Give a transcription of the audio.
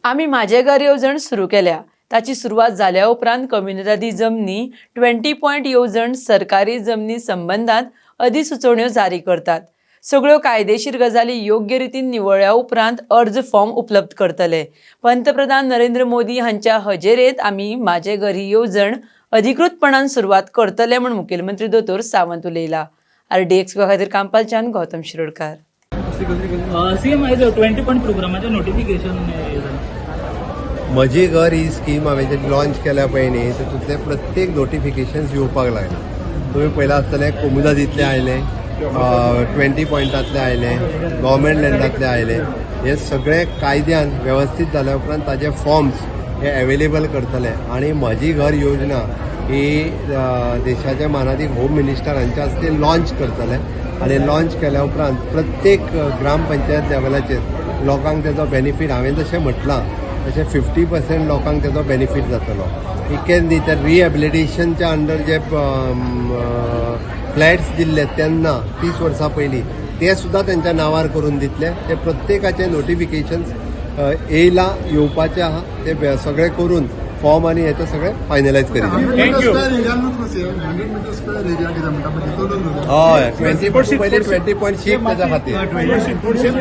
आमी म्हाजें घर येवजण सुरू केल्या. ताची सुरवात जाल्या उपरांत कम्युनिदादी जमनी, 20 पॉयंट येवजण, सरकारी जमनी संबंदात अधिसुचोवण्यो जारी करतात. सगळ्यो कायदेशीर गजाली योग्य रितीन निवळ्ळ्या उपरांत अर्ज फॉर्म उपलब्ध करतले. पंतप्रधान नरेंद्र मोदी हांच्या हजेरेत आमी म्हाजें घर ही येवजण अधिकृतपणान सुरवात करतले म्हूण मुखेलमंत्री दोतोर सावंत उलयला. आरडीएक्स खातीर कांपालच्यान गौतम शिरोडकार. सीएम, आयज 20 पॉयंट प्रोग्रामाचें नोटिफिकेशन. म्हजी घर ही स्कीम हांवें जी लॉन्च केल्या पळय न्ही, तितूंतले प्रत्येक नोटिफिकेशन्स येवपाक लागले. तुमी पळयलां आसतलें, कोमुदादींतलें आयलें, 20 पॉयंटांतलें आयलें, गव्हर्मेंट लँडांतलें आयलें. हे सगळे कायद्यान वेवस्थीत जाल्या उपरांत ताजे फॉर्म्स हे एवेलेबल करतले आनी म्हजी घर योजना ही देशाचे मानादीक होम मिनिस्टर हांच्या हस्ते लॉन्च करतले आनी लॉन्च केल्या उपरांत प्रत्येक ग्रामपंचायत लेवलाचेर लोकांक तेजो बेनिफीट, हांवें जशें म्हटलां तशें 50% लोकांक तेजो बेनिफीट जातलो. इतकेंच न्ही तर रिहेबिलिटेशनच्या अंडर जे फ्लॅट्स दिल्ले तेन्ना 30 वर्सां पयलीं, ते सुद्दां तेंच्या नांवार करून दितले. ते प्रत्येकाचे नोटिफिकेशन्स येयला, येवपाचे आहा. ते सगळे करून फॉर्म आनी हेचे सगळे फायनलायज करीत. 100 meter square area न्हू, 100 meter square area कितें म्हणटा, म्हणजे हय, 20 पयलीं 20 पॉयंट 6 तेच्या खातीर.